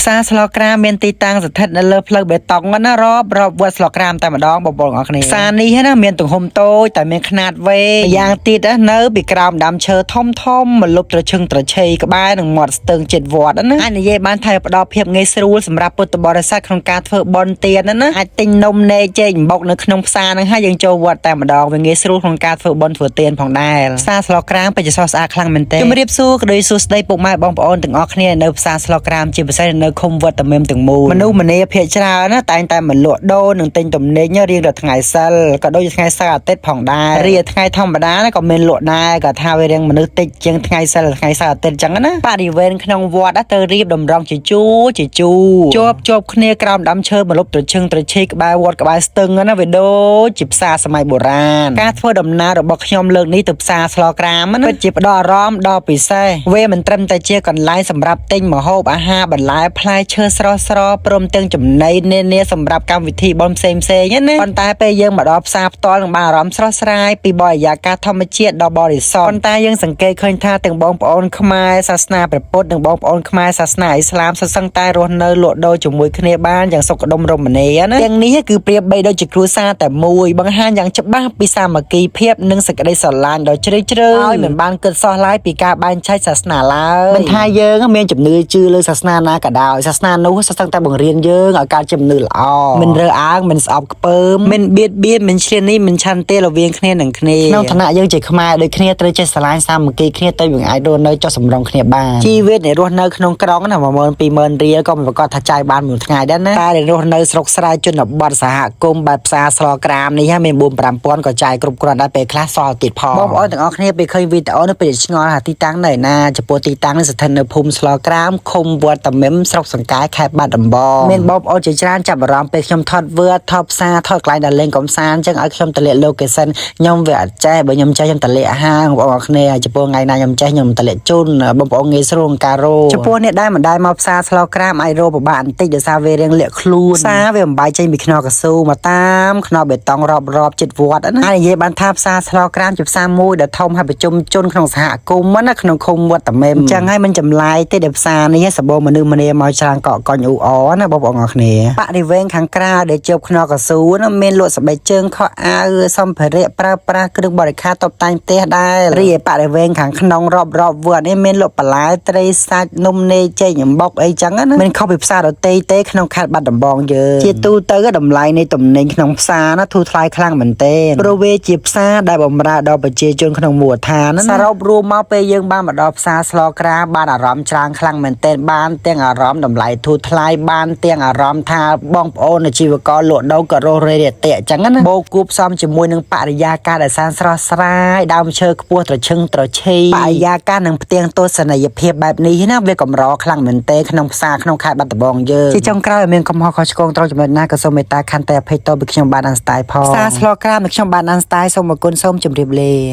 សារស្លក្រាមមានទីតាំងស្ថិតនៅលើផ្លូវបេតុងណារอบរอบវត្តស្លក្រាមតែម្ដងបងប្អូនអរគ្នាផ្សារនេះណាមានទំហំតូចតែមានខ្នាតវែងម្យ៉ាងទៀតណានៅពីក្រោមដើមឈើធំធំមលុបត្រឈឹងត្រឆេក្បែរនឹងមាត់ស្ទឹងជិតវត្តណាអាចនិយាយបានថាផ្ដល់ភាពងាយស្រួលសម្រាប់ពុទ្ធបរិស័ទក្នុងការធ្វើបុណ្យទានណាអាចទិញនំនែកចេកអំបុកនៅក្នុងផ្សារហ្នឹងហើយយើងចូលវត្តតែម្ដងវាងាយស្រួលក្នុងការធ្វើបុណ្យធ្វើទានផងដែរផ្សារស្លក្រាមពិតជាស្រស់ស្អាតខ្លាំងមែនទែនជំរាបសួរក៏ដូចសួស្តីពុកម៉ែបងប្អូនទាំងអស់គ្នានៅផ្សារស្លក្រាមជាពិសេសនៅឃុំវត្តតាមេមទាំងមូលមនុស្សម្នាភាគច្រើនណាតែងតែមកលក់ដូរនិងទិញទំនិញរៀងរាល់ថ្ងៃសិលក៏ដូចជាថ្ងៃសៅរ៍អាទិត្យផងដែររីឯថ្ងៃធម្មតាណាក៏មានលក់ដែរក៏ថាវារៀងមនុស្សតិចជាងថ្ងៃសិលថ្ងៃសៅរ៍អាទិត្យអញ្ចឹងណាបរិវេណក្នុងវត្តណាទៅរៀបតម្រង់ជាជួរជាជួរជាប់ជាប់គ្នាក្រោមដើមឈើម្លប់ត្រឈឹងត្រឈេក្បែរវត្តក្បែរស្ទឹងណាវាដូចជាផ្សារសម័យបុរាណការធ្វើដំណើររបស់ខ្ញុំលើកនេះទៅផ្សារស្លក្រាមណាពិតជាផ្ដល់អារម្មណ៍ដ៏ពិសេសវាមិនត្រឹមតែជាកន្លែងសម្រាប់ទិញម្ហូបអាហារបន្លែផ្លែឈើស្រស់ស្រស់ព្រមទាំងចំណីនានាសម្រាប់កម្មវិធីបុណ្យផ្សេងផ្សេងៗណាប៉ុន្តែពេលយើងមកដល់ផ្សារផ្ទាល់នឹងបានអារម្មណ៍ស្រស់ស្រាយពីបរិយាកាសធម្មជាតិដ៏បរិសុទ្ធប៉ុន្តែយើងសង្កេតឃើញថាទាំងបងប្អូនខ្មែរសាសនាព្រះពុទ្ធនិងបងប្អូនខ្មែរសាសនាអ៊ីស្លាមសុទ្ធសឹងតែរស់នៅលក់ដូរជាមួយគ្នាបានយ៉ាងសុខដុមរមនាណាទាំងនេះគឺប្រៀបបីដូចជាគ្រួសារតែមួយបង្ហាញយ៉ាងច្បាស់ពីសាមគ្គីភាពនិងសេចក្តីស្រឡាញ់ដ៏ជ្រាលជ្រៅហើយមិនបានគិតសោះឡើយពីការបែងចែកសាសនាឡើយមិនថាយើងមានជំនឿជឿលើសាសនាណាក៏ដោយសាសនានោះសុទ្ធសឹងតែបង្រៀនយើងឲ្យកើតជំនឿល្អមិនរើអើងមិនស្អប់ខ្ពើមមិនបៀតបៀនមិនឈ្លាននេះមិនឆន្ទៈរវាងគ្នានឹងគ្នាក្នុងឋានៈយើងជាខ្មែរដូចគ្នាត្រូវចេះស្រឡាញ់សាមគ្គីគ្នាទៅយើងអាចរស់នៅចុះសម្រុងគ្នាបានជីវិតនៃរស់នៅក្នុងក្រុងណា10000 20000រៀលក៏មិនប្រកាសថាចាយបានមួយថ្ងៃដែរណាតែរស់នៅស្រុកស្រែជនបទសហគមន៍បែបផ្សារស្លក្រាមនេះមាន4 5000ក៏ចាយគ្រប់គ្រាន់ដែរពេលខ្លះសល់ទៀតផងបងប្អូនទាំងអស់គ្នាពេលឃើញវីដេអូនេះពេលឆ្ងល់ថាទីតាំងនៅណាចំពោះទីតាំងនេះស្ថិតនៅភូមិស្លក្រាមឃុំវត្តតាមិមស្រុកសង្កែខេត្តបាត់ដំបងមានបងប្អូនជាច្រើនចាប់អារម្មណ៍ពេលខ្ញុំថតវត្តថតផ្សារថតកន្លែងដែលលេងកំសាន្តអញ្ចឹងឲ្យខ្ញុំតម្លាក់ location ខ្ញុំវាអត់ចេះបើខ្ញុំចេះខ្ញុំតម្លាក់ហាងបងប្អូនគ្នាចំពោះថ្ងៃណាខ្ញុំចេះខ្ញុំតម្លាក់ជូនបងប្អូនងាយស្រួលក្នុងការរកចំពោះអ្នកដែលមិនដែលមកផ្សារស្លក្រាមអាចរកពិបាកបន្តិចដោយសារវារៀងលាក់ខ្លួនផ្សារវាបំបែកចេញពីខ្នល់កស៊ូមកតាមខ្នល់បេតុងរอบៗជិតវត្តណាអាចនិយាយបានថាផ្សារស្លក្រាមជាផ្សារមួយដែលធំហើយប្រជុំជនក្នុងសហគមន៍ណាក្នុងឃុំវត្តតាមេមអញ្ចឹងហើយមិនចម្លែកទេដែលផ្សារនេះសម្បូរមនុស្សម្នាមកច្រើនកកកញអ៊ូអណាបងប្អូនអរគ្នាបរិវេណខាងក្រៅដែលជាប់ខ្នល់កស៊ូណាមានលក់ស្បែកជើងខោអាវសម្ភារៈប្រើប្រាស់គ្រឿងបរិក្ខារតុបតែងផ្ទះដែររីឯបរិវេណខាងក្នុងរอบរอบវត្តនេះមានលក់បន្លែត្រីសាច់នំនេចេកអំបុកអីចឹងណាមិនខុសពីផ្សារដទៃទេក្នុងខេត្តបាត់ដំបងយើងជាទូទៅតម្លៃនៃទំនិញក្នុងផ្សារណាធូរថ្លៃខ្លាំងមែនទែនព្រោះវាជាផ្សារដែលបម្រើដល់ប្រជាជនក្នុងមូលដ្ឋានណាសរុបរួមមកពេលយើងបានមកដល់ផ្សារស្លក្រាបានអារម្មណ៍ច្រើនខ្លាំងមែនទែនបានទាំងអារម្មណ៍តម្លៃធូរថ្លៃបានទាំងអារម្មណ៍ថាបងប្អូនអាជីវករលក់ដូរក៏រស់រេរាទាក់ចឹងណាបូកគួបផ្សំជាមួយនឹងបរិយាកាសដែលសានស្រស់ស្រាយដើមឈើខ្ពស់ត្រឈឹងត្រឈីបរិយាកាសនិងផ្ទាំងទស្សនីយភាពបែបនេះណាវាកម្រខ្លាំងមែនទែនក្នុងផ្សារក្នុងខេត្តបាត់ដំបងយើងជាចុងក្រោយឲ្យមានកំហុសខុសឆ្គងត្រង់ចំណុចណាក៏សូមមេត្តាខន្តីអភ័យទោសពីខ្ញុំបាទអានស្ទាយផងផ្សារស្លក្រាមនិងខ្ញុំបាទអានស្ទាយសូមអរគុណសូមជម្រាបលា។